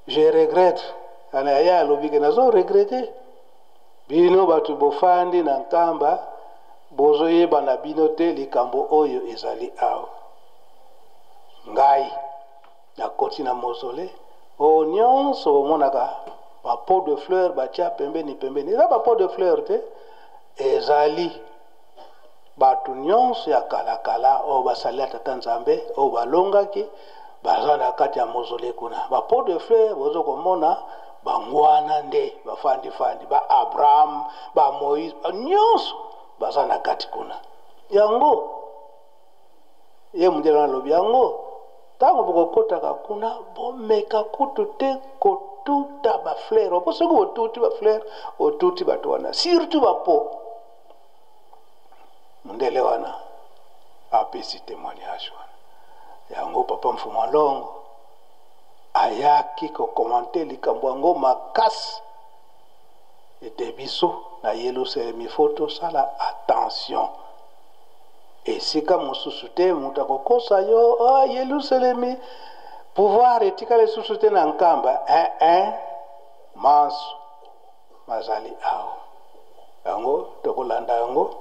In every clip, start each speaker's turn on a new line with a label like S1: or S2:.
S1: Je regrette. Ana ye alobi ke nazo regrette bino bato bofandi na Nkamba, bozoyeba na bino te likambo oyo ezali awa. Ngai nakoti na mausolée, oyo nyonso bomonaka ba pot de fleur batia pembeni pembeni, eza ba pot de fleur te, ezali bato nyonso ya kalakala oyo basalela Tata Nzambe, oyo balongaki, baza na kati ya mausolée kuna. Ba pot de fleur bozo komona bango wana nde bafandi-fandi, ba Abraham, ba Moïse, nyonso baza na kati kuna. Yango ye mondele wana alobi yango, ntango bokokotaka kuna bomeka kutu te kotuta ba fleur, po soki otuti ba fleur otuti bato wana, surtout ba pot. Mondele wana apesi témoignage wana. Yango papa Mfumu Alongo ayaki kokomante likambo yango makasi ete biso na Yelusalemi fo tosala attention. Esika mosusu te moto akokosa yo, oh, Yelusalemi pouvoir etikala lisusu te na Nkamba. Eh, manso mazali awa. Yango tokolanda yango,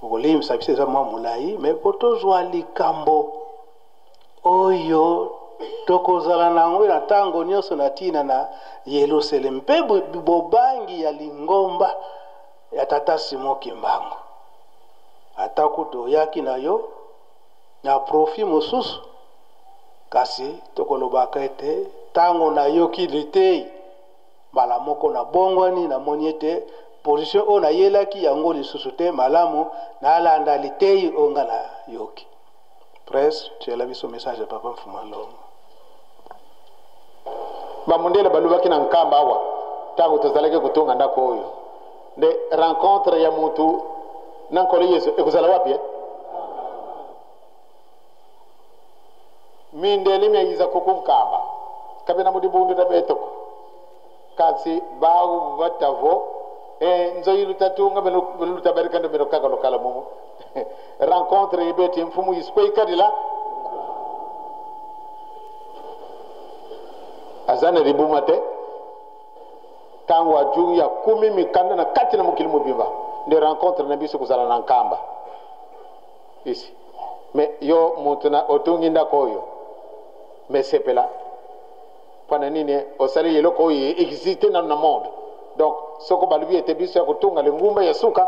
S1: okolimbisa biso eza mwa molai, me po tozwa likambo oyo tokozala na yango na ntango nyonso na ntina na Yelusalemi mpe bobangi ya lingomba ya Tata Simon Kimbangu. Ata kutu oyaki na yo na profit mosusu, kasi tokolobaka ete ntango nayoki litei mbala moko nabongwani, namoni ete position oyo nayelaki yango lisusu te, malamu nalanda litei oyo nga nayoki. Presse, tiela biso message ya papa Mfumu Alongo.
S2: Bamundele balobaki na Nkamba awa ntango tozalaki kotonga ndako oyo, nde rencontre ya mutu na Nkolo Yesu ekozala wapi, eh? Mindele myayiza kuku Nkamba kabina mudibundu da betoko kasi bawu batavo nzoyi lutatunga beno lutabarika ndo beno kaka lokala mumu rencontre ibeti mfumu Yesu kwikadila azana libuma te tango ajungi ya kumi mikanda na kati na mokili mobimba nde rencontre na biso kozala na Nkamba isi. Me yo mutu na otungi ndako oyo mesepela mpona nini osali eloko oyo existe nanu na monde. Donc soko balobi ete biso ya kotunga lingumba ya suka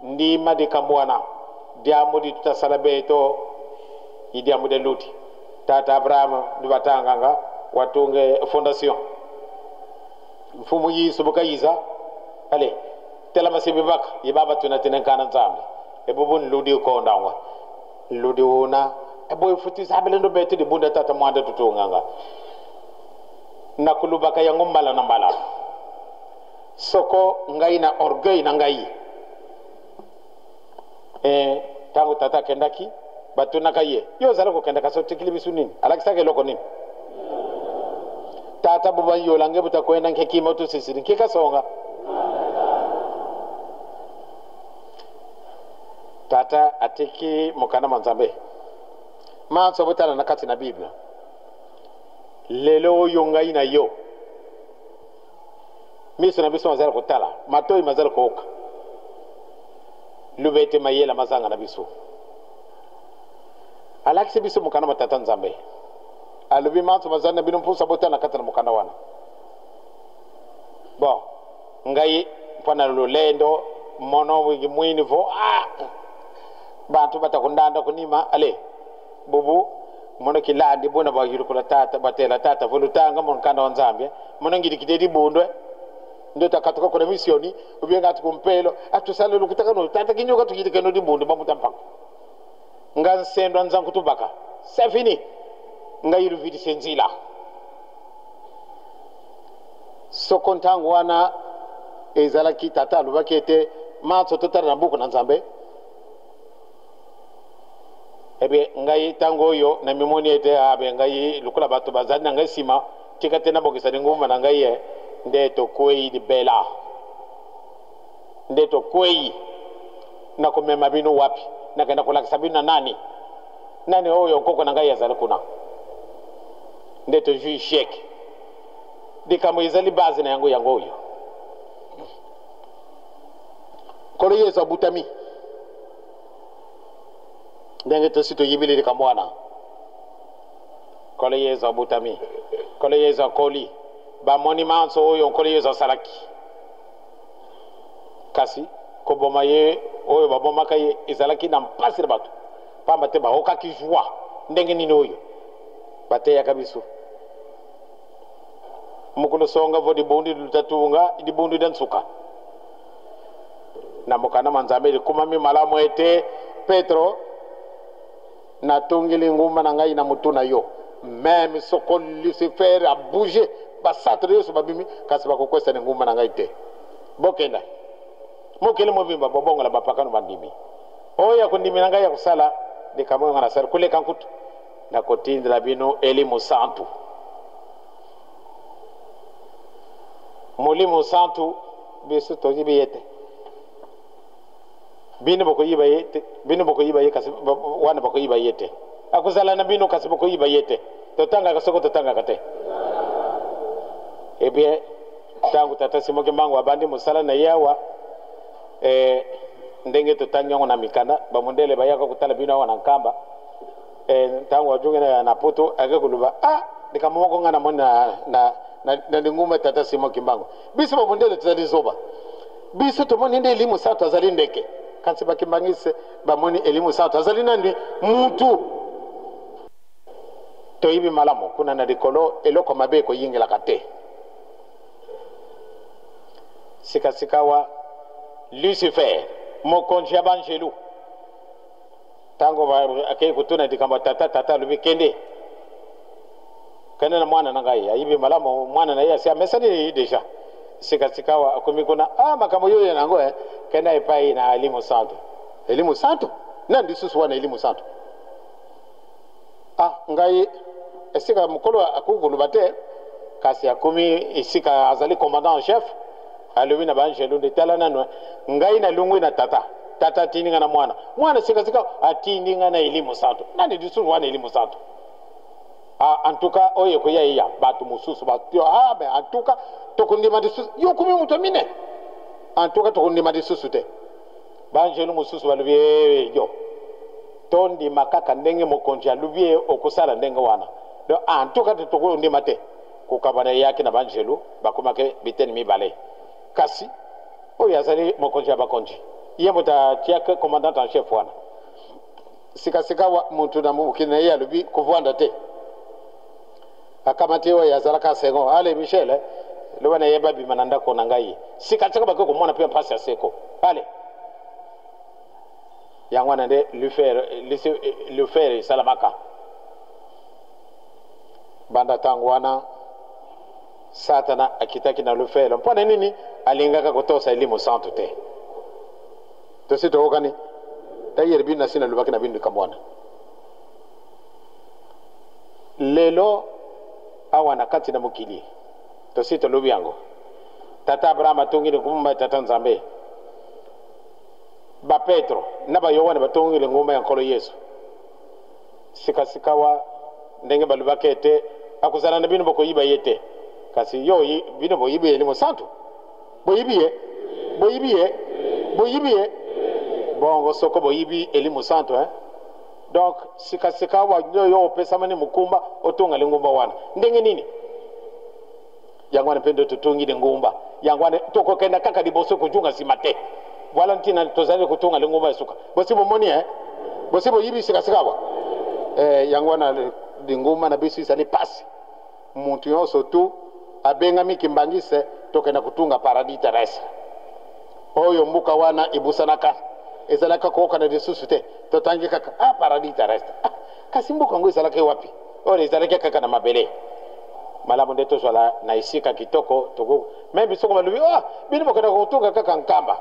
S2: ndima likambo wana diambo ditutasala beto idiambo de luti tata Abraham ndibatanganga watunge fondation mfumu Yesu bukayiza ale tela masibi baka ibaba tuna tinenkana Nzambe ebubu nludi kondangwa nludi una eboy futi sabele ndo beti dibunda tata mwanda tutunganga nakulubaka yango mbala na mbala soko ngai na orgueil na ngai tango tata akendaki batunaka ye yo ozala kokendaka so otikili biso nini alakisaka eloko nini tata buba yola nge butakwenda nkekima otusisiri nkikasonga tata atiki mokanda mwa Nzambe manso botala na kati na Bible lelo oyo ngai na yo miso na biso mazala kotala matoi mazala kooka lubete mayela mazanga na biso alakisi biso mokanda mwa tata Nzambe alobi manso mazali na bino mpusa botala na kati na mokanda wana bon ngai mpona lolendo mono wigi mwini vo bantu batakundanda kunima ale bubu mono kilandi buna bayulukula tata batela tata volutanga monkanda wa Nzambe mono ngidi kidedi bundwe ndo takatuka kuna missioni ubienga atukumpelo atusale lukutaka no tata kinyoka tukidike no dibundu bamuta mpaka nga nsendo nzangu tubaka c'est fini nga yiluvidi senzila soko ntango wana ezalaki tata alobaki ete manso totala na buku na Nzambe ebe ngai ntango oyo na mimoni ete abe ngai lokola bato bazali na ngai nsima tika te nabongisa lingumba na ngai ye nde tokwei libela nde tokwei na komema bino wapi nakenda kolakisa bino na nani nani oyo nkoko na ngai azali kuna nde tozwi chèque. Likambo ezali base na yango yango oyo. Nkolo Yesu abutami. Ndenge tosi toyibili likambo wana. Nkolo Yesu abutami. Nkolo Yesu akoli. Bamoni manso oyo Nkolo Yesu asalaki. Kasi koboma ye oyo babomaka ye ezalaki na mpasi na bato, pamba te baokaki joie ndenge nini oyo bateyaka biso mokolo songa vo libundi lutatunga libundu lya nsuka na mokanda mwa Nzambe likomami malamu ete Petro natongi lingumba na ngai na motu na yo meme soko Lucifer abouge basatre nyonso babimi kasi bakokwesa lingumba na ngai te. Bokenda mokili mobimba bobongola bapakano bandimi oyo akondimela ngai ya kosala likambo oyo ngai nasali koleka nkutu nakotindela bino Elimo Santu. Molimo Santu biso toyebi ye te bino bokoyiba ye te bino bokoyiba ye kasi wana bokoyiba ye te akozala na bino kasi bokoyiba ye te totangaka soko totangaka te ebien eh ntango tata Simon Kimbangu abandi mosala na ye awa eh, ndenge totangi yango na mikanda bamondele bayaka kotala bino awa na Nkamba eh, ntango ajongi na, na poto ake koloba ah likambo moko ngai namoni na, na, na, na lingumba tata Simon Kimbangu biso bamondele tozali zoba biso tomoni nde elimo santu azali ndeke kasi bakimbangise bamoni elimo santu azali nani mutu toyebi malamu kuna na likolo eloko mabe ekoyingelaka te sikasikawa Lucifer mokonzi ya banjelu ntango akei kotuna likambo ya tata tata alobi kende kende na mwana na ngai ayibi malamu mwana na ye asi amesani deja sikasikawa akomi kuna ah makambo yoyo na yango eh kenda epai na elimo santu elimo santu nani lisusu wana elimo santu ah ngai esika mokolo akoki koloba te kasi akomi esika azali commandant en chef alobi na baangelu nde tala nano ngai nalongwi na tata tata atindi ngai na mwana mwana sikasika atindi ngai na elimo santu nani lisusu wana elimo santu ah, en tout cas oyo ekoya eya bato mosusu bato ah, mais en tout cas tokondima lisusu yo okomi moto mine en tout cas tokondima lisusu te baangelu mosusu balobi eh, yo tondima kaka ndenge mokonzi alobi ye okosala ndenge wana donc en tout cas tokondima te kokabana eyaki na banjelu bakomaki biteni mibale kasi oyo azali mokonzi ya bakonzi ye moto atiaki commandant en chef wana sikasika moto na mokili na ye alobi kovanda te akamati oyo azalaka sengo ale Michel eh? loba na ye babima na ndako na ngai sikasika bakoki komona mpe mpasi ya seko ale yango wana nde lufer esalamaka banda ntango wana satana akitaki na lufelo mpo na nini alingaka kotosa elimo santu te tosi toyokani tayere bino nasi nalobaki na bino likambo wana lelo awa na kati na mokili tosi tolobi yango tata abraham atongi lingomba ya tata nzambe bapetro na bayohane batongi lingomba ya nkolo yesu sikasikawa ndenge balobaki ete akozala na bino bokoyiba ye te kasi yo bino boyibi elimo santu boyibi ye boyibi ye boyibi ye bongo soko boyibi elimo santu eh? Donc sikasika wa yo opesamani mokumba otonga lingomba wana ndenge nini yango wana mpe nde totongi lingomba yango wana tokokenda kaka liboso kozonga nsima te voilà ntina tozali kotonga lingomba ya suka bosi bomoni eh? Bosi boyibi sikasika awa eh, yango wana lingomba na biso ezali pasi moto nyonso tu abengami kimbangise tokenda kotunga paradis terrestre oyo mboka wana ebusanaka ezalaka kookana lisusu te totangi kaka ah, paradis terrestre ah, kasi mboka yango ezalaki wapi oyo ezalaki kaka na mabele malamu nde tozwala na esika kitoko toko me bisoko balobi ah, bino bokenda kotunga kaka nkamba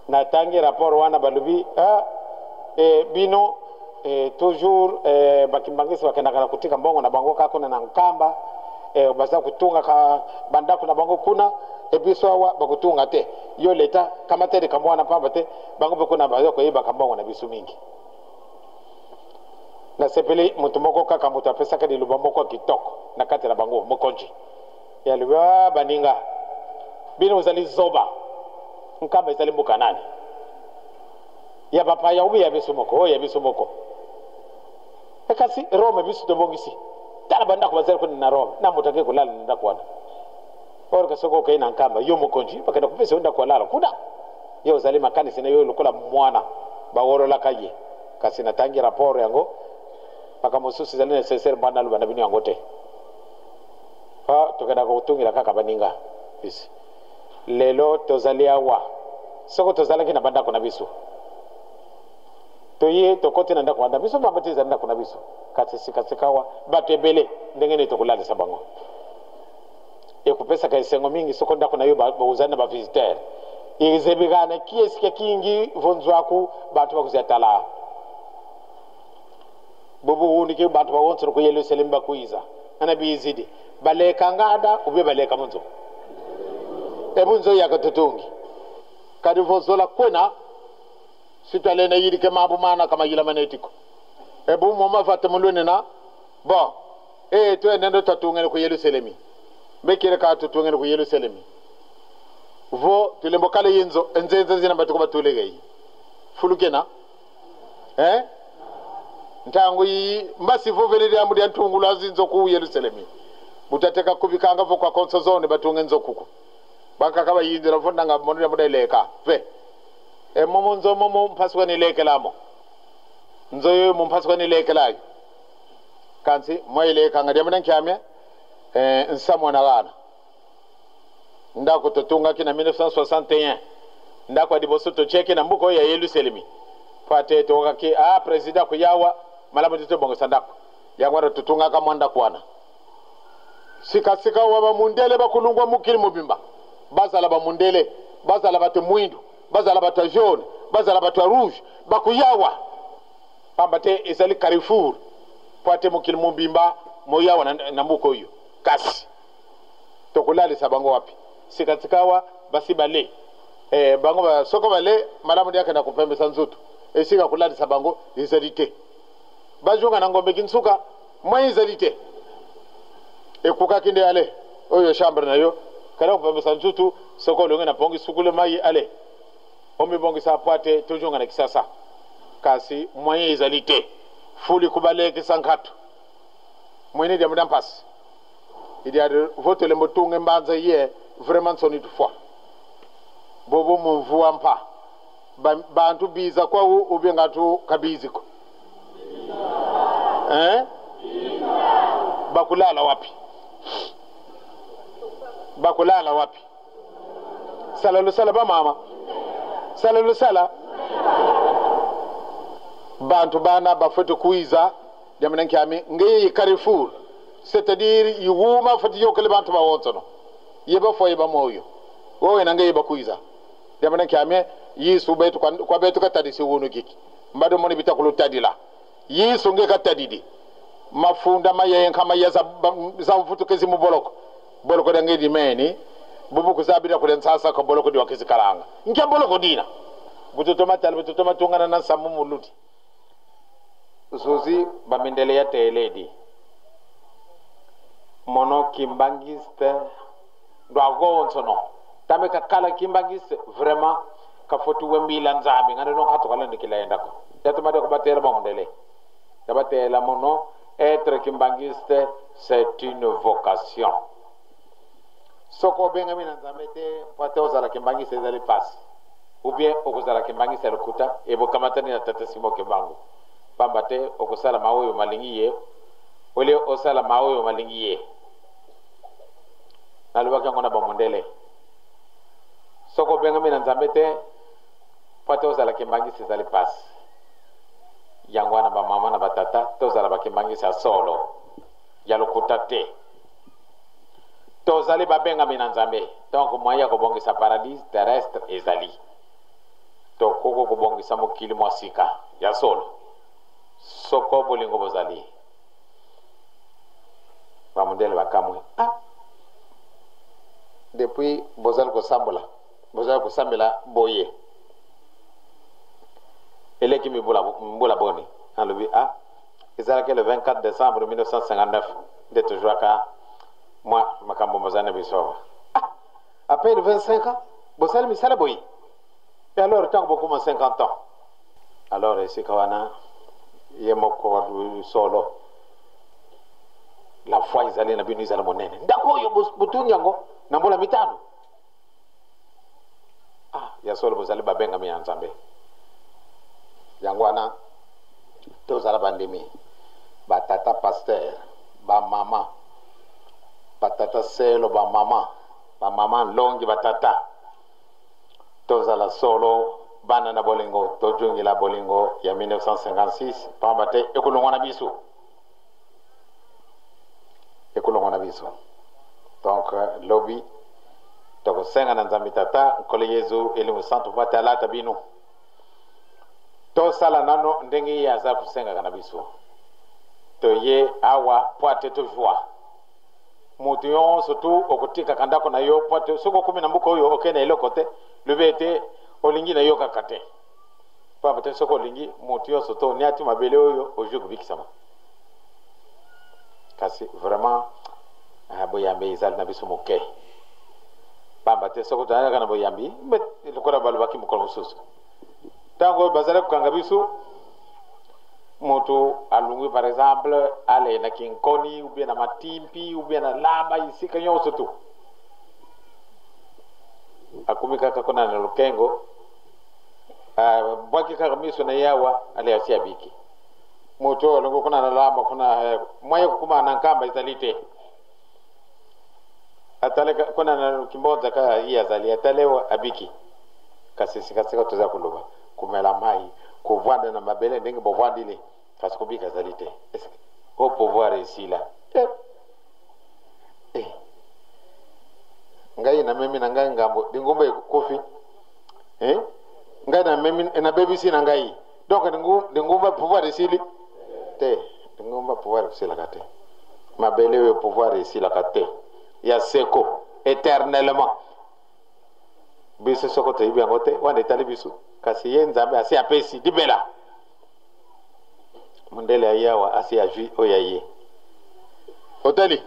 S2: natangi rapport wana balobi ah, eh, bino eh, toujours eh, bakimbangisi bakendaka na kotika mbongo na bango kaka kuna na nkamba eh, baza kotungaka bandako na bango kuna ebiso awa bakotunga te yo leta kamata likambo wana pamba te bango mpe kuna baza koyebaka mbongo na biso mingi nasepeli moto moko kaka moto apesaka liloba moko ya kitoko na kati na bango mokonzi Ye alobi, ah, baninga, bino bozali zoba. Nkamba ezali mboka nani? Ya bapaya obi ya biso moko? Oyo ya biso moko. E kasi Rome biso tobongisi. Tala bandako bazali kuna na Rome, na moto ake kolala na ndako wana. Or ke soki okei na Nkamba, yo mokonzi, bakenda kopesa yo ndako alala kuna. Yo ozali makanisi na yo lokola mwana bawololaka ye. Kasi natangi rapport yango, makambo mosusu ezali necessaire mpo naloba na bino yango te. Ah, tokendaka kotungela kaka baninga bisi. Lelo tozali awa, soko tozalaki na bandako na biso, toye tokoti na ndako wana biso pamba te ezali ndako na biso. Kasi sikasikawa bato ebele, ndenge nini tokolalisa bango? Ekopesaka esengo mingi soko ndako na yo ozali na bavisiteur. Ezebikana ki esika kingi vonzwaku bantu bakuzya tala bobuwundike bantu bawonsolo ku Yerusalemu bakwiza ana bizidi baleka ngada ube baleka munzo ebunzo yakatutungi kadi vozola kwena sitalene yidike mabu mana kama yila manetiko ebu moma vate mulwene na bon e to nendo tatungene ku Yerusalemi mbekere ka tutungene ku Yerusalemi vo tulembo kale yinzo nzenze zina batuko batulegei fulukena eh ntango yi mbasi vo velele amudi antungulu azinzo ku Yerusalemi butateka kubikanga vo kwa konso zone batunge nzo kuko bakaka bayindira vo nanga mono mudeleka ve e momo nzo momo mpaswa ni lekelamo nzo yo mo mpaswa ni lekelayo kansi moileka ngadi amuna nkyamya eh nsamwa na bana ndako totungaki na 1961 ndako ya liboso totiaki na mboka oyo ya Yelusalemi po ate tokaki a president kuyawa malamu te tobongisa ndako yango wana totungaka mwa ndako wana sikasika wa bamundele bakulungwa mokili mobimba bazala bamundele bazala bato mwindu bazala bato ya jaune bazala bato ya rouge bakuyawa pamba te ezali carrefour po ate mokili mobimba moyawa na mboka oyo kasi tokolalisa bango wapi sikasikawa basi bale bango ba soko bale malamu ndiaka na kopembesa nzoto esika kolalisa bango ezali te bazonga na ngombe kinsuka mwa ezali te ekukaki nde ale oyo chambre na yo kala kopembesa nzoto soko olongi na pongi sukule mai ale omibongisa po ate tozonga na Kisasa kasi moyen ezali te fuli kubalekisa nkatu mwene dia muda mpasi idi adi votele mbotunge mbanza ye vraiment soni toutefois bobo mumvua mpa bantu biza kwa ubengatu kabiziko eh bakulala wapi bakulala wapi sala lusala ba mama sala lusala bantu bana bafete kuiza jamana kyami ngeyi Carrefour c'est-à-dire yuwuma fati yokele bantu bawonsono yeba fo yeba moyo wowe nange yeba kuiza jamana kyami yisu betu kwa betu katadi si wunu kiki mbado moni bitakulu tadila yisu nge katadidi mafunda mayenka kama yaza za mfutu kezi muboloko boloko dange di meni bubu kuzabira kule nsasa ko boloko di wakizi kalanga nke boloko dina butoto matala butoto matungana na samu muluti zuzi bamendele ya teledi mono kimbangiste ndwago nsono tame kakala kimbangiste vraiment ka fotu wembila nzambi ngane no khato kala ndikila endako yatumade ko batela bamundele yabatela mono être kimbangiste c'est une vocation soko benga mina nzambe te poate ozala kimbangiste ezali pasi ou bien okozala kimbangiste lokuta ebokamatani na tata Simo Kimbangu pamba te okosala maoyo malingi ye ole osala maoyo malingi ye nalobaki yango na bamondele soko benga mina nzambe te poate ozala kimbangiste ezali pasi yango wana bamama na batata tozala bakimbangisi ya solo ya lokuta te tozali babengami na nzambe donc moyen ya kobongisa paradis terrestre ezali tokoko kobongisa mokili mwa sika ya solo soko bolingo bozali bamondele bakamwe ah depuis bozali kosambola bozali kosambela boye eleki mbula boni alobi ah ezalaki le 24 décembre 1959 nde tozwaka Mwa makambo mazali na biso awa. Ah, à peine 25 ans, bosali misala boye. Et alors ntango bokoma 50 ans, alors esika wana ye moko solo la foi ezali na bino ezala monene. Ndako oyo botungi yango na mbula mitano. Ah, ya solo bozali babengami ya Nzambe. Yango wana tozala bandimi, batata pasteur, bamama, batata selo, bamama, bamama longi, batata, tozala solo bana na bolingo, tojungila bolingo ya 1956, pamba te ekolongwa na biso, ekolongwa na biso. Donc lobi tokosenga na Nzambe Tata, Nkolo Yezu, Elimo Santu po ate alata bino. Tosala nano ndenge ye aza kosengaka na biso. Toye awa po ate tozwa moto nyonso tu okotikaka ndako na yo, po ate soki okomi na mboka oyo okei na eloko te, lobi ete olingi na yo kaka te, pamba te soki olingi moto nyonso to oniati mabele oyo ozwi kobikisama. Kasi vraiment boyambi ezali na biso moke, pamba te soki tozalaka na boyambi lokola balobaki mokolo mosusu ntango bazali kokanga biso, moto alungwi par exemple ale na Kinkoni ou bien na Matimpi ou bien na Lamba, esika nyonso tu akomi kaka kuna na Lukengo, bwaki kaka miso na ye awa, ale asi abiki. Moto oyo alongwi kuna na Lamba kuna, mwaye kokuma na Nkamba ezali te, atale kuna na Kimbonza kaka ye azali, atale abiki. Kasi sikasika toza koloba komela mai, kovanda na mabele ndenge bovandili, kasi kobika ezali te. O pouvoir esila. Ngai namemi na ngai ngambo, lingomba ekofi. Ngai namemi nabebisi na ngai. Donc lingomba pouvoir esili te, lingomba pouvoir esilaka te, mabele oyo pouvoir esilaka te, ya seko éternellement. Biso soko toyebi yango te, wana etali biso, kasi ye Nzambe asi apesi libela. Mondele aye awa asi azwi oyo aye.
S3: Otali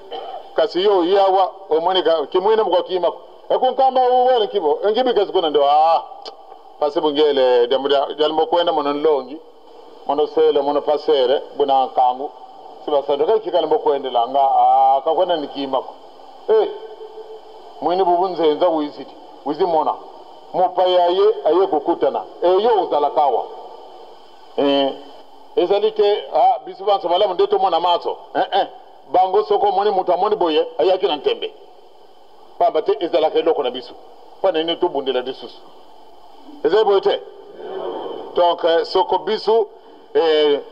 S3: kasi yo yawa omonika kimwina mukakima ekunkamba uwele kibo ngibi kasi kuna ndo pasi bungele jalimo kwenda mono nlongi mono sele mono pasere buna nkangu sibasando kai kikala mbokwendela nga kakwenda nikimako mwini bubunzenza wiziti wizimona mopaya aye aye kokutana eyo ozalaka awa ezali te biso banso malamu nde tomona maso bango soko omoni moto amoni boye ayaki na ntembe pamba te ezalaka eloko na biso mpo na nini tobundela lisusu ezali boye te. Donc soko biso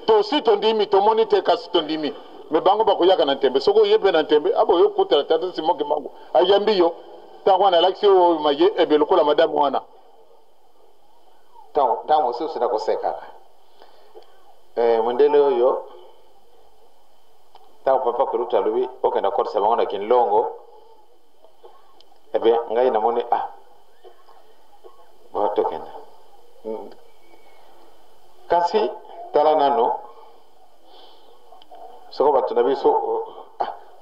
S3: tosi tondimi tomoni te kasi tondimi me bango bakoyaka na ntembe soko oye mpe na ntembe abo yo kokutana tata Simoki Mangu ayambi yo ntango wana alakisi oyo maye ebe lokola madame wana.
S2: Ntango mosusu nakosekaka mondele oyo ntango papa Kulutu alobi okenda kotisa bango na Kinlongo, eh bien ngai namoni bo tokenda kasi tala nano soko bato na biso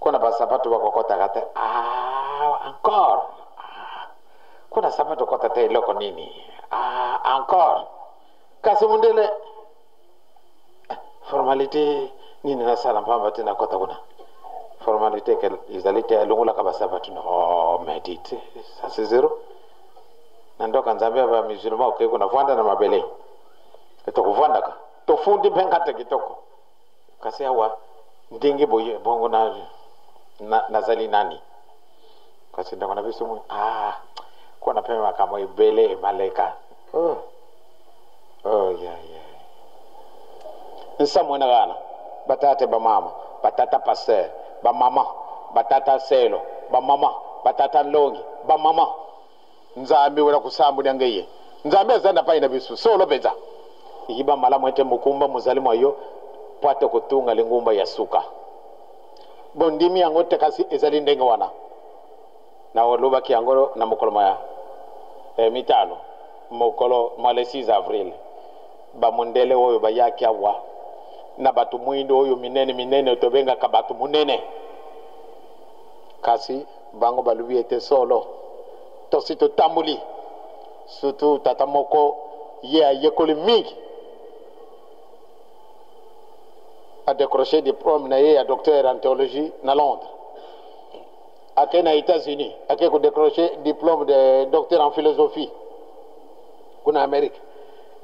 S2: kuna basapato bakokotaka te, encore kuna sapato kota te eloko nini, encore kasi mondele formalité nini nasala mpamba te nakota kuna formalité ke ezali te alongolaka basapato. Oh, mais dites, ça c'est zéro. Na ndoka Nzambe ya bamusulman okei kuna vwanda na mabele tokovwandaka tofundi mpe nkata kitoko kasi awa ndenge boye bongo nazali nani kasi ndeko na biso mwe kuna mpe makambo ebele maleka. Oh oh yeah yeah nsamwena kana batate bamama batata pasteur bamama batata selo bamama batata nlongi bamama
S3: Nzambe wala kusambula ngeye Nzambe azanda pai na biso solo penza
S2: ikiba malamu ete mukumba mozali mwa yo po ate kotunga lingumba ya suka bondimi yango te kasi ezali ndenge wana na olobaki yango na mokolo mwa mitano mokolo mwa le 6 avril bamondele oyo bayaki awa na bato mwindo oyo minene minene tobengaka bato munene. Kasi bango balobi ete solo tosi totamboli, surtout tata moko ye ayekoli mingi, a décroché diplôme na ye ya docteur en théologie na Londres, ake na États-Unis ake ko décrocher diplôme de docteur en philosophie kuna Amérique,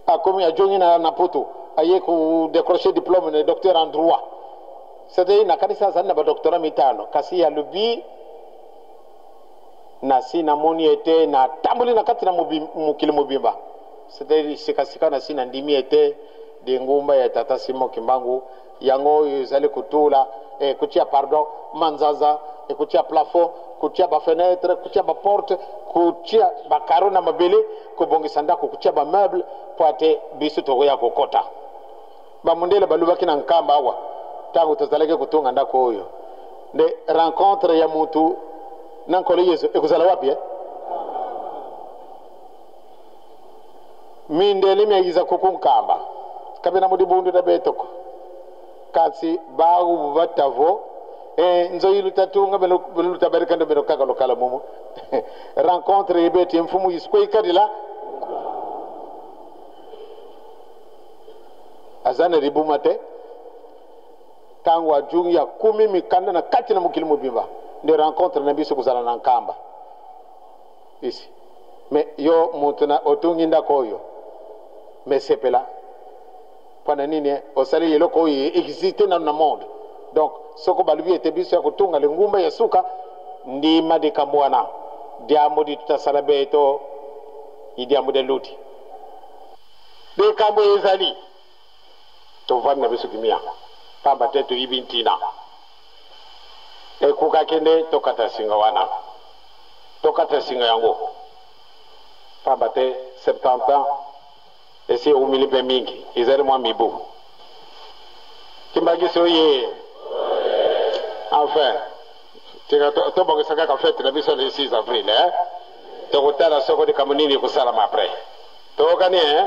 S2: akomi ajongi na, na poto aye ko décrocher diplôme de docteur en droit. C'est-à-dire nakanisi azali na badoctorat mitano, kasi alobi nasi namoni ete natamboli na kati na mokili mobimba, c'est-à-dire sikasika nasi nandimi ete lingumba ya tata Simon Kimbangu yango oyo ezali kotula eh, kotia pardon manzaza eh, kotia plafond, kotia bafenetre, kotia baporte, kotia bakaro na mabele, kobongisa ndako, kotia bameuble mpo ate biso tokoya kokota. Bamundele balobaki na Nkamba awa ntango tozalaki kotonga ndako oyo, nde rencontre ya mutu na Nkolo Yesu ekozala wapi eh? Mindele miayiza kuku Nkamba kabina mudibundu na betoko kasi bawu batavo eh, nzoyi lutatunga beno lutabarika ndo beno kaka lokala mumu rencontre yebeti mfumu yisikoikadila aza na libuma te. Ntango ajungi akumi mikanda na kati na mokili mobimba, nde rencontre na biso kozala na Nkamba isi. Me yo moto na otungi ndako oyo, mesepela mpo na nini osali eloko oyo existe nano na monde. Donc soko balobi ete biso ya kotunga lingumba ya suka, ndima likambo wana diambo di tutasala beto idiambo de luti likambo ezali tovandi na biso kimia pamba te toyibi ntina ekukaki nde tokata singa wana, tokata singa yango pamba te 70 ans esi eumili mpe mingi, ezali mwa mibu. Kimbangisi oye, enfin tika tobongisa kaka fete na biso le 6 avril eh? Tokotala soko likambo nini ekosalama après. Toyokani eh?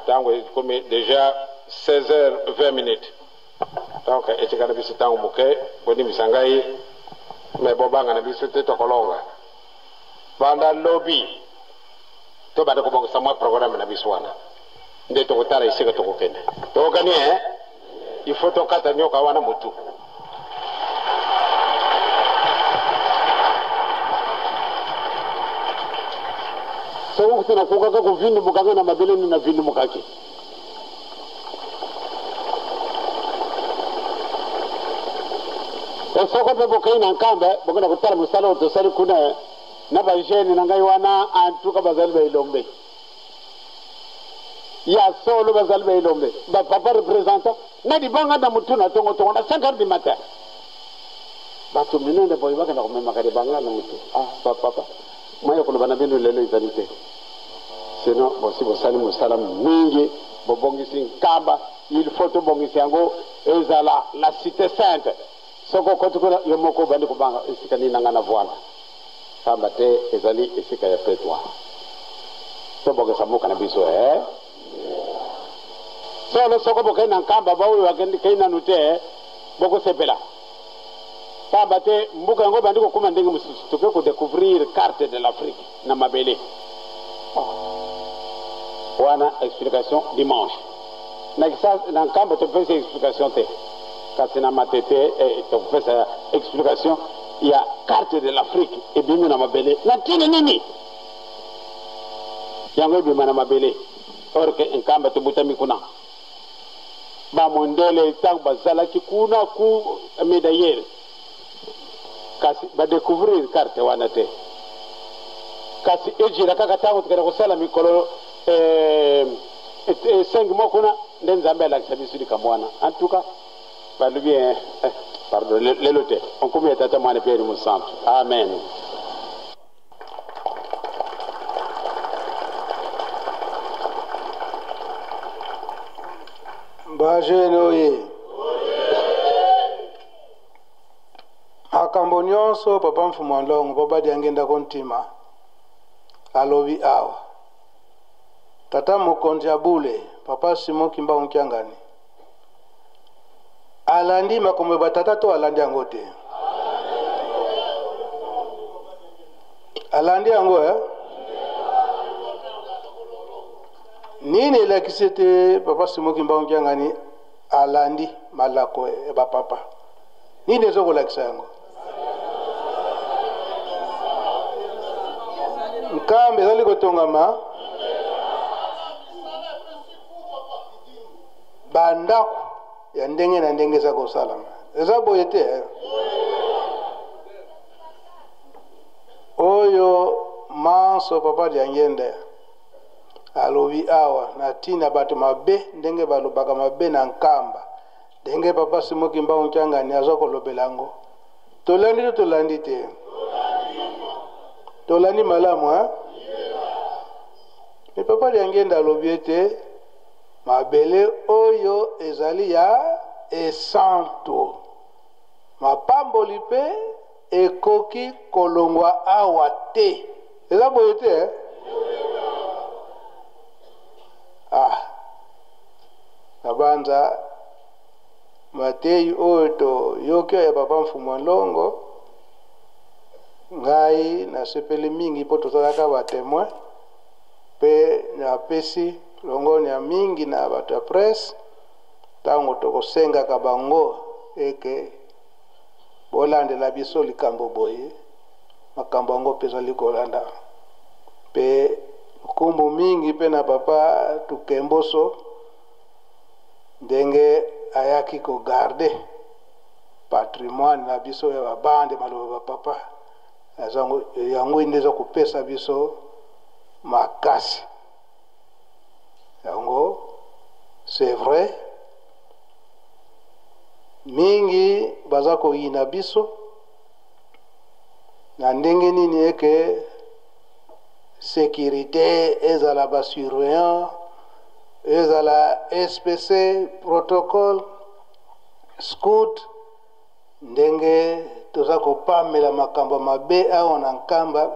S2: Ntango ekomi déjà 16 heures 20 minutes, donc etikala biso ntango moke. Bolimbisa ngai, me bobanga na biso te, tokolonga. Banda lobi tobanda kobongisa mwa programme na biso wana, nde tokotala esika tokokende. Toyokani eh? Il faut tokata nyoka wana motu.
S4: Soko kuti nakokaka kovindumukanga na mabele nde navindumukaki. Esoko mpe bokei na Nkamba, bokenda kotala mosala oyo tosali kuna na bajeune na ngai wana. Antuka bazali baelombe ya solo, bazali baelombe, bapapa représentant na libanga na motu na tongotongo na 5 heures du matin. Bato minene boye bakenda komemaka libanga na motu. Ah, bapapa, mwa ya koloba na bino lelo ezali te, sino bosi bosali mosala mingi, bobongisi Nkamba. Il faut tobongisa yango ezala la cité sainte. Soki okoti kuna, yo moko obandi kobanga esika nini na ngai na vwanda, pamba te ezali esika ya petwa. Tobongisa mboka na biso eh? Solo soko bokei na Nkamba, baoyo bakei nanu te bokosepela, pamba te mboka yango ebandi kokóma ndenge mosusu. Tokoki kodécouvrir carte de l'Afrique na mabele wana. Explication dimanche na, na Nkamba topesa explication te, kasi na Matete eh, tokopesa explication ya carte de l'Afrique ebimi na mabele na ntina nini yango ebima na mabele, or ke Nkamba tobutami kuna. Bamondele ntango bazalaki kuna ku médaillere, kasi badécouvrir carte wana te, kasi ejila kaka ntango tokenda kosala mikolo eh, 5 mois kuna nde Nzambe alakisa biso likambo wana. En tout cas balobi eh, eh, pardon, lelo te. Onkumi ya Tata, Mwana, Pierre Mosantu, amen.
S1: Bajene oye! Makambo nyonso papa Mfumu Alongo mpo badiangendako ntima alobi awa, tata mokonzi ya bule papa Simon Kimbangu Kiangani alandi makambo ya batata to alandi yango te. Alandi yango eh? Nini elakisi ete papa Simon Kimbangu Kiangani alandi malako ya bapapa? Nini ezo kolakisa yango? Nkambe ezali kotongama, bandako ya ndenge na ndenge eza kosalama. Eza boye te eh? Oyo manso papa Diangienda alobi awa na ntina bato mabe, ndenge balobaka mabe na Nkamba, ndenge papa Simon Kimbangu Kiangani aza kolobela yango, tolandi to tolandi te? Tolandi malamu hein? Me papa Diangienda alobi ete mabele oyo ezali ya esantu, mapamboli mpe ekoki kolongwa awa te. Eza boye te eh? Ah, nabanza mateyi oyo toyoki ya papa Mfumu Nlongo, ngai nasepeli mingi mpo tozalaka ba temoin, mpe napesi longonya mingi na bato ya presse ntango tokosengaka bango eke bolandela biso likambo boye, makambo yango mpe ezali kolanda. Mpe nkombo mingi mpe na papa Tukemboso ndenge ayaki kogarde patrimoine na biso ya babande maloba ba papa, yango nde eza kopesa biso makasi. Yango c'est vrai mingi baza koyina biso na ndenge nini eke sécurité ezala ba surveillant, ezala SPC protocole scout, ndenge toza kopamela makambo mabe awa na Nkamba,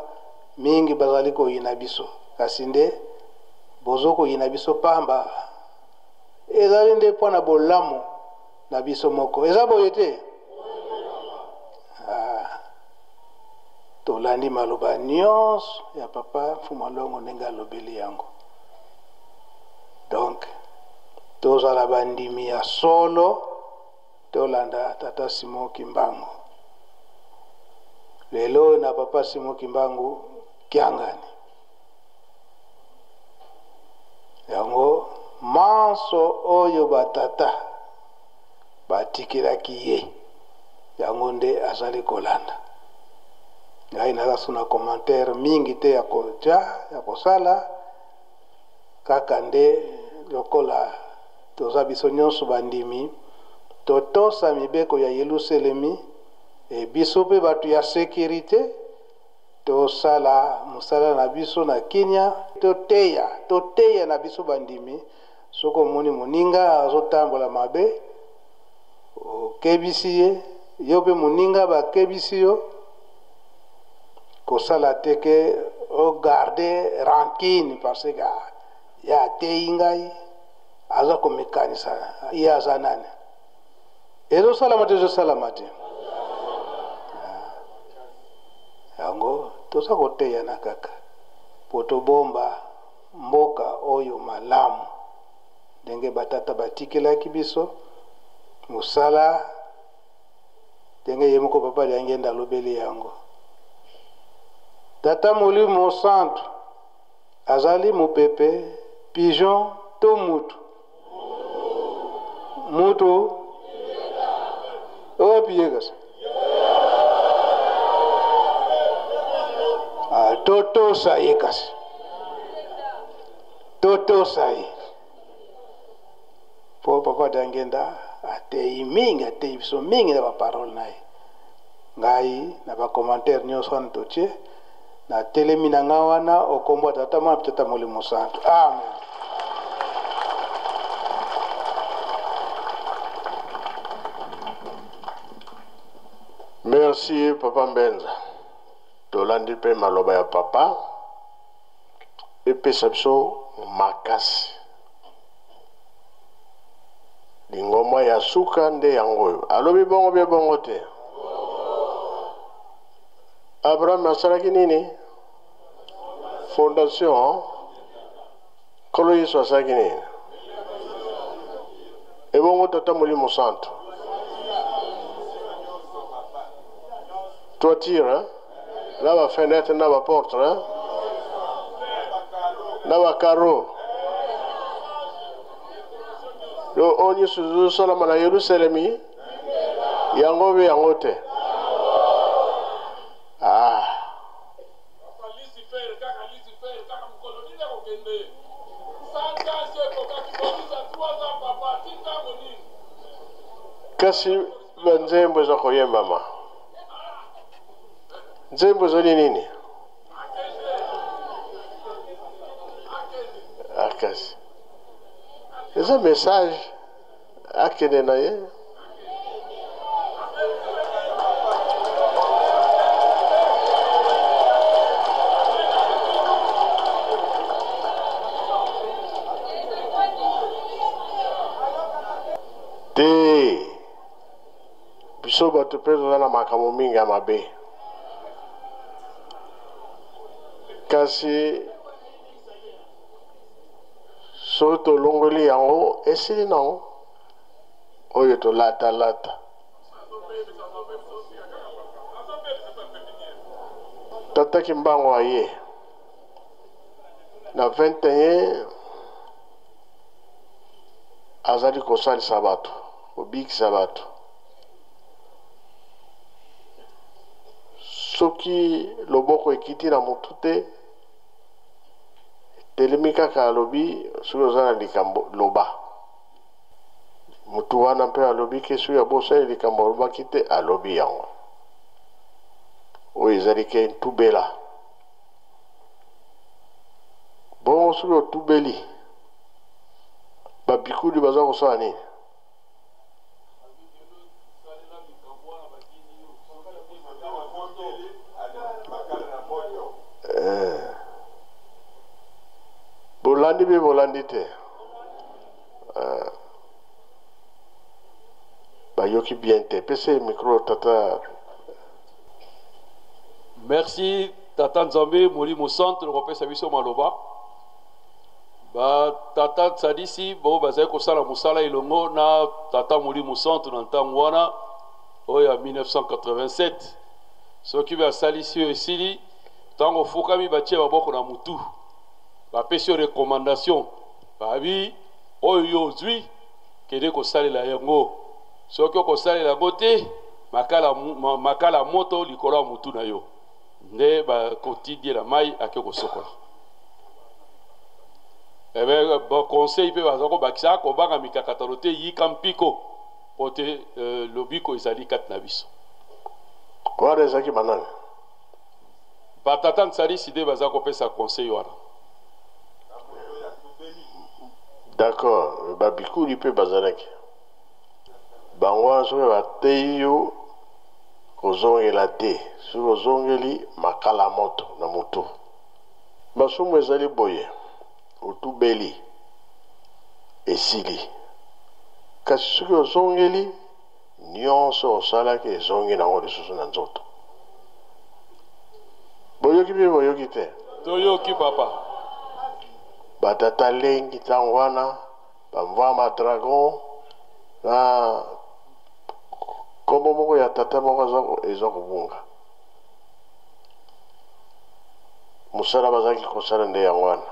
S1: mingi bazali koyina biso, kasi nde bozo koyina biso pamba, ezali nde mpo na bolamu na biso moko. Eza boye te? Ah, tolandi maloba nyonso ya papa Mfumu Nlongo ndenge alobeli yango. Donc tozala bandimi ya solo, tolanda tata Simon Kimbangu. Lelo na papa Simon Kimbangu Kiangani, yango manso oyo batata batikelaki ye, yango nde azali kolanda. Ngai naza so na commentaire mingi te ya kotia ya kosala, kaka nde lokola toza biso nyonso bandimi, totosa mibeko ya Yelusalemi, e biso mpe bato ya sécurité tosala mosala na biso na kimia, toteya, toteya na biso bandimi. Soki omoni moninga azotambola mabe, okebisi ye, yo mpe moninga bakebisi yo, kosala te ke ogarde rancune parce que ye ateyi ngai, aza komikanisa ye aza nani. Ezosalama te, ezosalama te. Yango toza koteyana kaka po tobomba mboka oyo malamu ndenge batata batikelaki biso mosala, ndenge ye moko papa Diangienda alobeli yango. Tata Molimo Santu azali mopepe, pigeon to mutu? Mutu wapi ye kasi? Ah, totosa ye kasi, totosa ye po papa Diangienda ateyi mingi, ateyi biso mingi na baparole na ye. Ngai na bacommentaire nyonso wana totie, natelemi na ngai wana okombwa tata mwana tata Molimo Santu. Amen.
S5: Merci papa Mbenza. Tolandi mpe maloba ya papa epesa biso makasi. Lingomba ya suka nde yango oyo. Alobi bongo bie bongo te. Abraham asalaki nini? Fondation Nkolo Yesu asalaki nini? Ebongo Tata Molimo Santo. Toiture, hein? Na ba fenêtre na ba porte, hein? Na ba carreaux. Lo oyo nyonso ezosalama na Yerusalemi yango mpe yango te. Ah. Kasi banzembo eza koyembama. Nzembo ezali nini? Ah, kasi eza message akende na ye. Te, biso bato mpe toza na makambo mingi ya mabe, kasi soki tolongoli yango esili nango oyo tolatalata. Tata Kimbangu aye na 21 azali kosalisa bato, kobikisa bato. Soki loboko ekiti na motu te, etelemi kaka, alobi soki oza na likambo loba. Motu wana mpe alobi ke soki abosani likambo alobaki te, alobi yango. Oyo ezali ke ntubela. Bongo soki otubeli, babikuli baza kosala nini? Eh. Bolandi mpe bolandi te. Eh. Bayoki bien te. Pesa ye micro tata.
S6: Merci tata Nzambe Molimo Santu na kopesa biso maloba. Ba tata Tsadisi bo bazali kosala mosala elongo na tata Molimo Santu na ntango wana oyo ya 1987. Soki basalisi yo esili, ntango ofukami batie maboko na mutu, bapesi yo recommandation, babi oyo yo ozwi kende kosalela yango. Soki okosalela yango te, makala, makala moto likolo ya mutu na yo nde bakotindi ye na mai ake kosokola. Ebe ba conseil mpe baza kobakisa kobanga mikakatano te, yika mpiko mpo te euh, lobiko ezali kati na biso.
S5: Wana ezalaki banani?
S6: Batata nsalisi nde baza kopesa conseil wana.
S5: D'accord, babikuli mpe bazalaki bango wana. Soki bateyi yo kozongela te, soki ozongeli makala moto na motu. Masumu ezali boye, otubeli, esili. Kasi soki ozongeli, nyonso osalaki ezongi nango lisusu na nzoto. Boyoki mpe boyoki te?
S6: Toyoki papa.
S5: Batata lengi ntango wana bamvwama dragon na kombo moko ya tata moko eza kobunga. Mosala bazalaki kosala nde yango wana.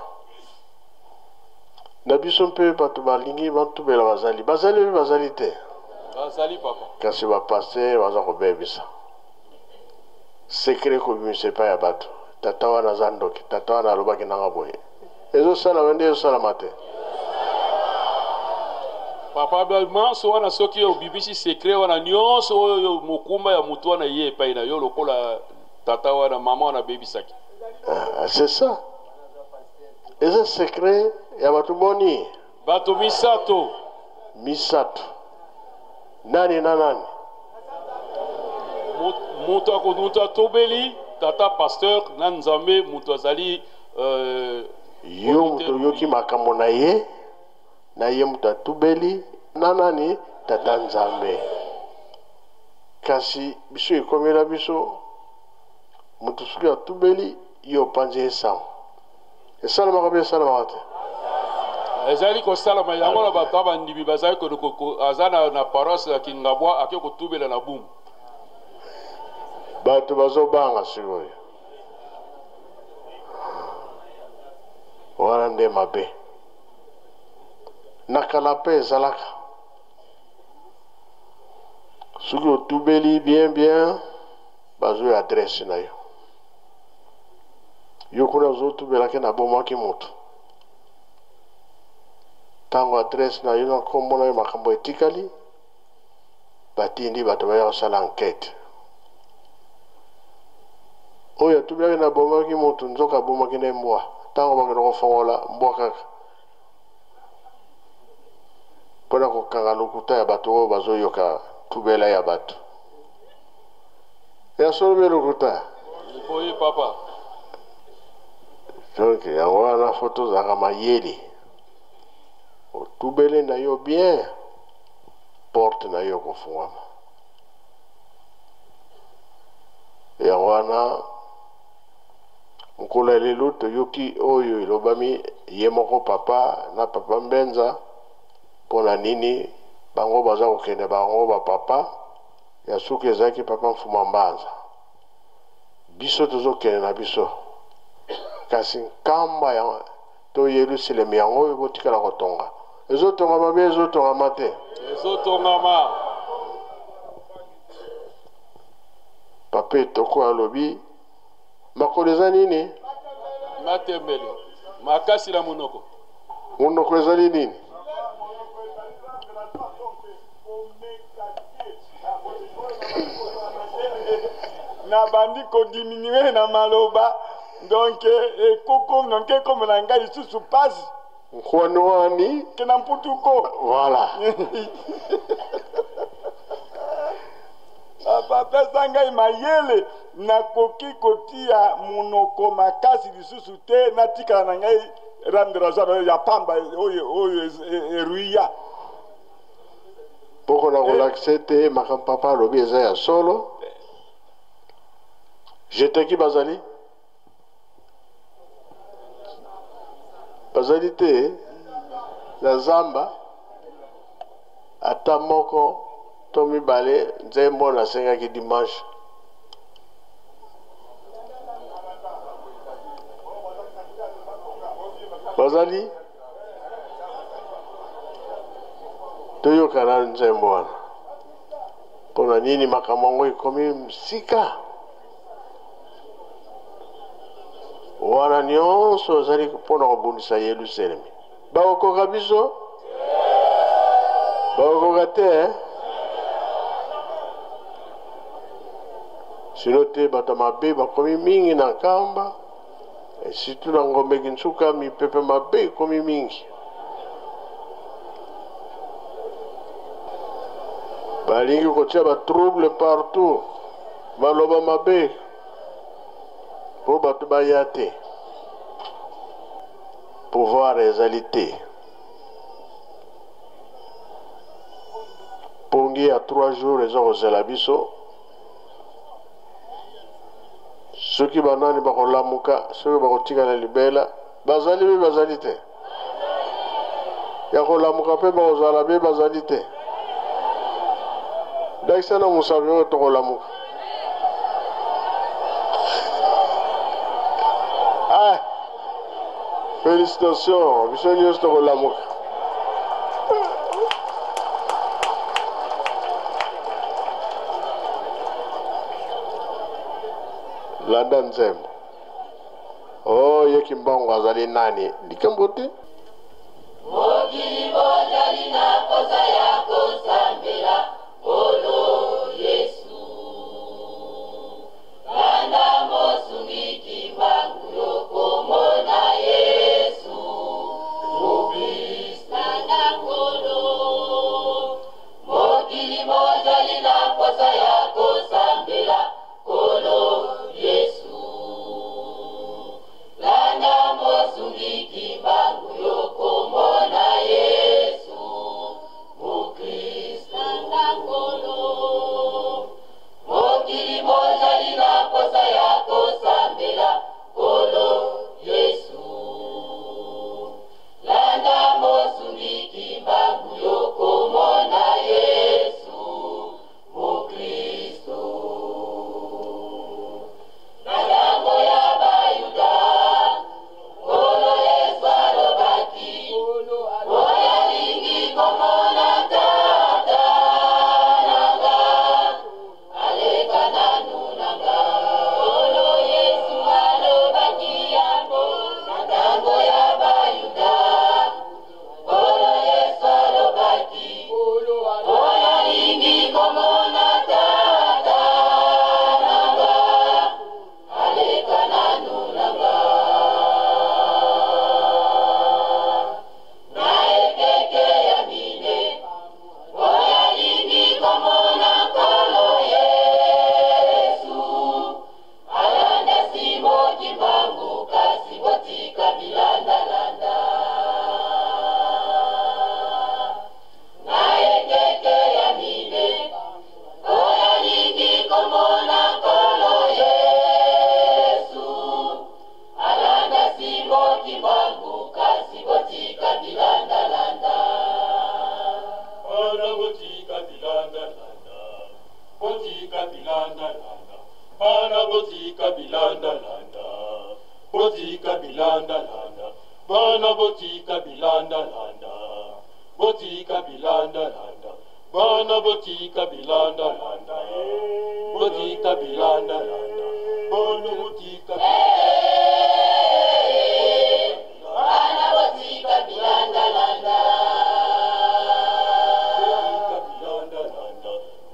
S5: Na biso mpe bato balingi bantubela bazali, bazali mpe bazali te.
S6: Bazali papa.
S5: Kasi ba pasteur baza kobebisa secret, kobimisa epai ya bato. Tata wana aza ndoki, tata wana alobaki nanga boye. Ezosalama nde ezosalama te.
S6: Papa manso wana, soki obimisi secret wana nyonso oyo mokumba ya motu wana ye epai na yo lokola tata wana mama wana abebisaki.
S5: Ah, c'est ça. Eza secret ya bato boni?
S6: Bato misato.
S5: Misato. Nani na nani?
S6: Moto moto atobeli, tata pasteur na Nzambe moto azali
S5: yo moto oyoki makambo na ye, na ye moto atubeli na nani? Tata Nzambe. Kasi biso ekomela biso, moto soki atubeli yo opanzi ye sango. Esalamaka mpe esalamaka te.
S6: Ezali kosalama yango na bato ya bandimi bazali aza na, na paroisse ya Kingabwa ake kotubela na Bumbu.
S5: Bato bazobanga sikoyo. Wana nde mabe. Na kala mpe ezalaka. Soki otubeli bien bien, bazwi adresse na yo. Yo kuna ozotubelaki nabomaki moto. Ntango adresse na yo na nkombo na yo makambo etikali, batindi bato baya kosala enquête. Oyo atubelaki nabomaki moto, nzoka abomaki nde mbwa. Ntango bakende kofongola mbwa kaka mpo na kokanga lokuta ya bato oyo bazoyoka tubela ya bato. Ya solo mpe lokuta.
S6: Boye papa.
S5: Donc yango wana fo tozalaka mayele. Otubele na yo bien, porte na yo ekofungwama. Yango wana mokolo ya lelo toyoki oyo elobami ye moko papa na papa Mbenza mpo na nini bango baza kokende bango ba papa ya suka ezalaki papa Mfuma Mbanza. Biso tozokende na biso, kasi nkamba ya to Yelusalemi yango oyo botikala kotonga ezotongama be ezotongama te?
S6: Ezotongama.
S5: Papa Etoko alobi makolo eza nini?
S6: Matembele makasi na monoko.
S5: Monoko ezali nini?
S7: Nabandi kodiminue na maloba, donc ekoko donc ekomela ngai lisusu pasi.
S5: Nkwani
S7: ke na mputuko.
S5: Voilà.
S7: Papa pesa ngai mayele, nakoki kotia monoko makasi lisusu te, natikala na ngai rame de rasoir ya pamba oyo oyo eruya.
S5: Poko na kolakisa ete makambo papa alobi eza ya solo. Jeteki bazali bazali te na zamba ata moko to mibale. Nzembo nasengaki dimanche bazali toyoka na nzembo wana. Mpo na nini makambo yango ekomi sika wana nyonso ezali mpo na kobundisa Yelusalemi? Bakokoka biso? Bakokoka te eh? Sino te bato mabe bakomi mingi na Nkamba, surtout na Ngombe Kinsuka, mipepe mabe ekomi mingi. Balingi kotia ba trouble partout, maloba mabe mpo bato baya te. Pouvoir ezali te. Pongi ya 3 jours eza kozela biso. Soki banani bakolamuka, soki bakotikala libela, bazali mpe bazali te. Ya kolamuka mpe bakozala mpe bazali te. Ndakisa na mosapi oyo tokolamuka. Ah, félicitations, biso nyonso tokolamuka. Landa nzembo. Oh, ye Kimbangu azali nani? Likambo te.
S8: Mokili bozali na posa ya kosambela Nkolo Yesu. Landa mosungi Kimbangu yokomona Yesu Mokristo. Landa Nkolo. Mokili bozali na posa ya kosambela Nkolo Yesu. Landa mosungi Kimbangu yokomona Yesu Mokristo.
S6: botika bilandalanda, botika bilandalanda, bana botika bilandalanda, botika bilandalanda, bana botika bilandalanda, botika bilandalanda, bana botika
S8: Bana botika bilandalanda.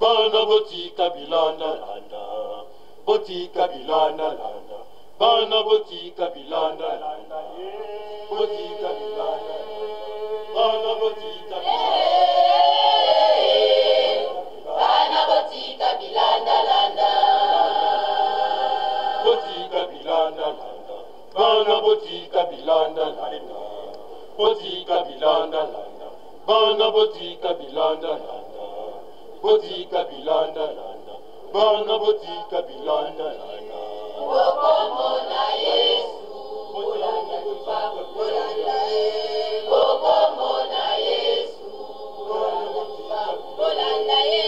S6: Bana botika bilandalanda, botika bilandalanda, bana botika bilandalanda, botika bilandalanda, bana botika
S8: Bana botika bilandalanda.
S6: Botika bilandalanda, bana botika bilandalanda, botika bilandalanda, bana botika bilandalanda, botika bilandalanda, bana botika bilandalanda.
S8: Bokomona Yesu. Bokomona Yesu. Bolanda ye.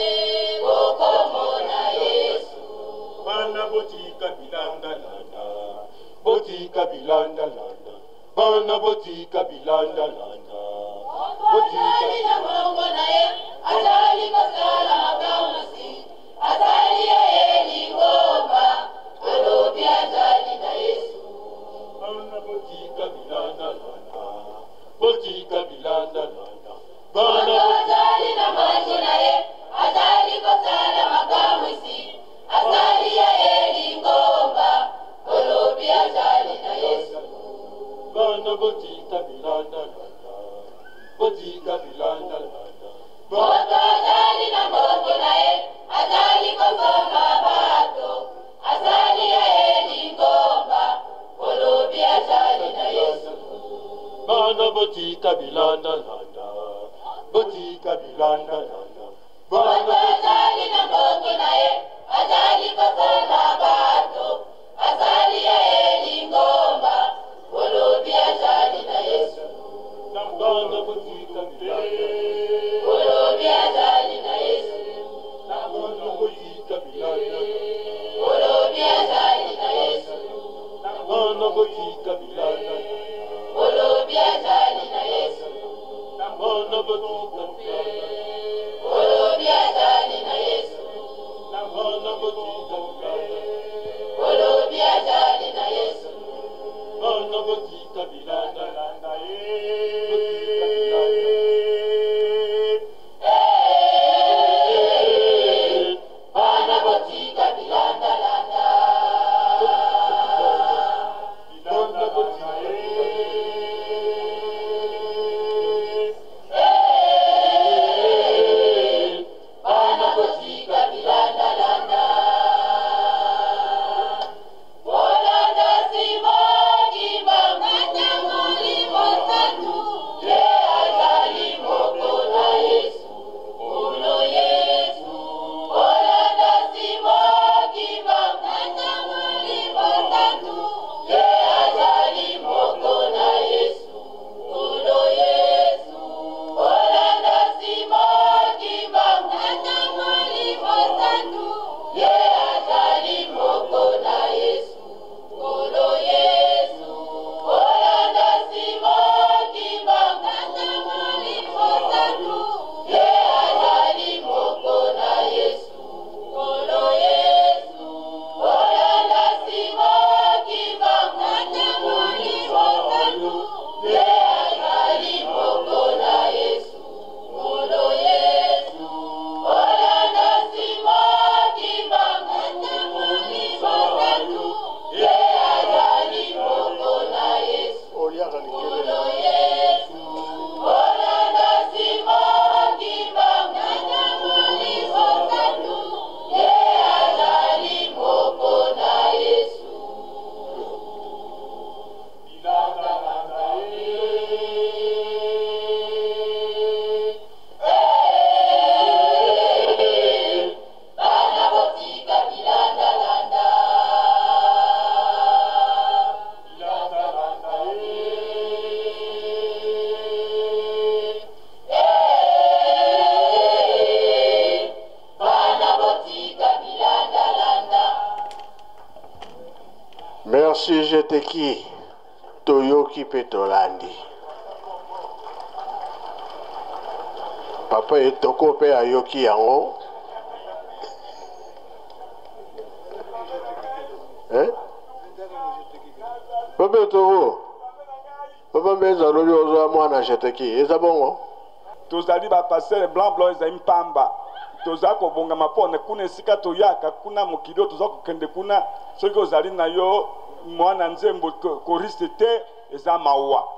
S8: Bokomona Yesu.
S6: Bana botika bilandalanda, botika bilandalanda, bana botika bilandalanda, botika
S8: Azali na mbongo na ye, azali kosala makamwisi, azali ye lingomba, alobi azali na Yesu.
S6: Bana botika bilandalanda, botika bilandalanda, bana
S8: Moto azali na mbongo na ye, azali kosala makamwisi, azali ye lingomba, alobi azali na Yesu.
S6: Bana botika bilandalanda, botika bilandalanda,
S8: Moto azali na mbongo na ye, azali kosomba bato, azali ye lingomba, olobi azali na Yesu.
S6: Bana botika bilandalanda, botika bilandalanda, bana
S8: Moto azali na mbongo na ye, azali kosomba bato, azali ye lingomba, olobi azali na Yesu.
S6: Bana botika bilandalanda,
S8: Olobi azali na Yesu.
S6: bana botika bilandalanda,
S8: Olobi azali na Yesu.
S6: bana botika bilandalanda,
S8: Olobi azali na Yesu.
S6: bana botika bilandalanda,
S8: Olobi azali na Yesu.
S6: bana botika bilandalanda,
S8: Olobi azali na Yesu.
S6: bana botika bilandalanda, botika bilandalanda.
S8: Bana botika bilandalanda.
S6: Bana botika
S8: Bana botika bilandalanda. Bolanda Simon Kimbangu.
S5: Merci Jeteki, toyoki mpe tolandi. Papa Etoko mpe ayoki yango. Eh? Papa Etoko, Papa Mbenza alobi ozwa mwana Jeteki, eza bongo?
S7: Tozali ba pasteur blanc blanc ezali mpamba toza kobongama mpo na kuna esika toyaka kuna mokili oyo toza kokende kuna soki ozali na yo mwana nzembo choriste te eza mawa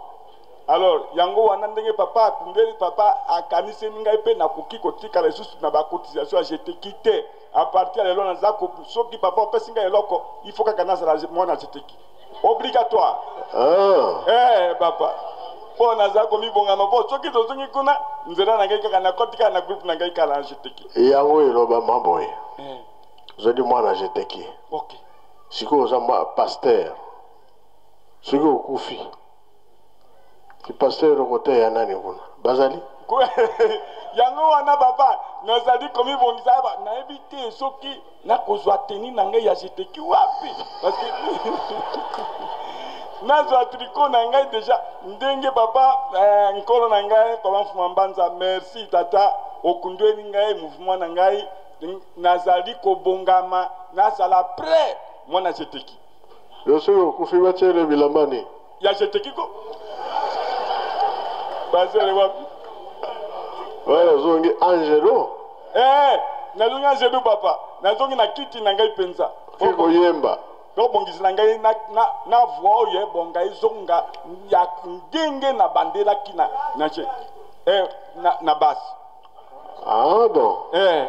S7: alors yango wana ndenge papa akundeli papa akaniseli ngai mpe nakoki kotikala lisusu na bacotisation ya jeteki te a partir ya lelo naza soki papa opesi ngai eloko il faut kaka nazala mwana jeteki obligatoire
S5: ah.
S7: Eh, papa mpo naza komibongama mpo soki tozongi kuna nzela na ngai kaka nakoti kaka na groupe na ngai kala jeteki
S5: yango elobama boye eh. Ozali mwana jeteki
S7: okay.
S5: Sikoyo oza pasteur soki okufi pasteur okoteya nani kuna bazali
S7: yango wana baba nazali komibongisa nayebi te soki nakozwa teni na ngai ya jeteki wapi parce que nazwa triko na ngai deja ndenge papa eh, nkolo na ngai papa mfuma mbanza merci tata okundweli ngai mouvement na ngai nazali kobongama nazala prêt mwana jeteki
S5: yo soki okufi batiele bilamba nini
S7: ya jeteki ko bazele wapi
S5: wana ozongi angelo
S7: eh, nazongi angelo papa nazongi na kiti na ngai mpenza
S5: ke koyemba
S7: tobongisi na ngai na, na, na voi oyo ebonga ezonga ya ndenge nabandelaki na, na, eh, na, na basi
S5: ah bon
S7: eh.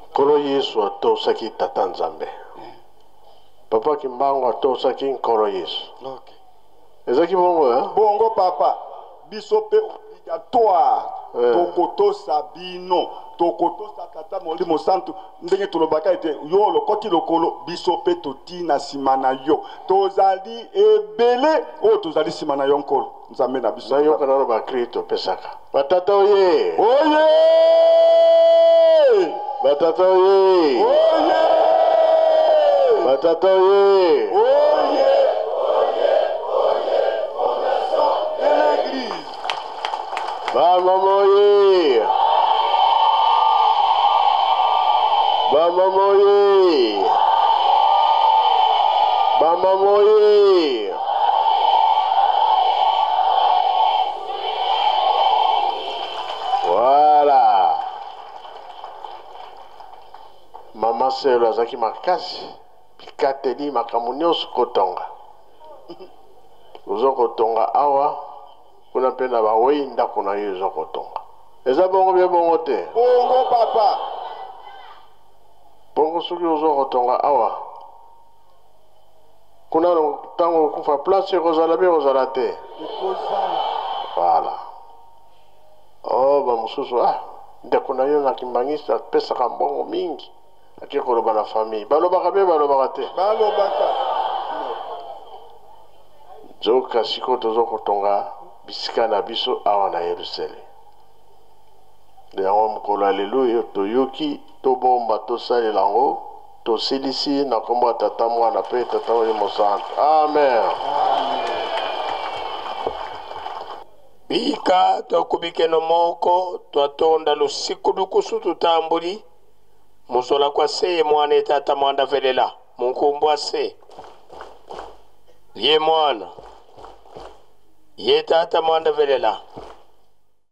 S5: Nkolo Yesu atosaki Tata Nzambe. Papa Kimbangu atosaki Nkolo Yesu.
S7: Okay.
S5: Ezaki bongo eh?
S7: Bongo papa, biso pe obligatoire
S5: eh.
S7: Tokotosa bino, tokotosa Tata Molimo Santu ndenge tolobaka ete yo olokoti lokolo, biso pe totii na nsima na yo. Tozali ebele oyo tozali nsima na yo Nkolo Nzambe na biso.
S5: Nayoka nano ba cri topesaka. Batata oye!
S7: Oye!
S5: Batata oye!
S7: Oye!
S5: Batata oye!
S7: Oye! De l'église.
S5: Ba mama oye! Ba mama oye! Ba mama oye! Voilà. Mama Selo azalaki makasi, bikateli makambo nyonso kotonga. Ozo kotonga awa, kuna mpe na bawei ndako na yo ezo kotonga. Eza bongo bie bongo te?
S7: Bongo papa.
S5: Bongo soki ozo kotonga awa, kuna ntango okufa place ekozala mpe ekozala te.
S7: Ekozala.
S5: Voilà. Oh, bamosusu ah, ndeko na yo na kimbangiste apesaka mbongo mingi, ake koloba na famille. Balobaka mpe balobaka te.
S7: Balobaka.
S5: Nzoka sikoyo tozo kotonga bisika na biso awa na Yerusalem. Yango mokolo ya lelo oyo toyoki, tobomba, tosalela yango. Tosilisi na kombo ya Tata, Mwana pe Tata Molimo Santu. Amen.
S9: Bika twakubikeno moko twatonda lusiku lukusu tutambuli muzola kwa se ye mwana etata mwanda velela munkumbu ase ye mwana ye tata mwanda velela.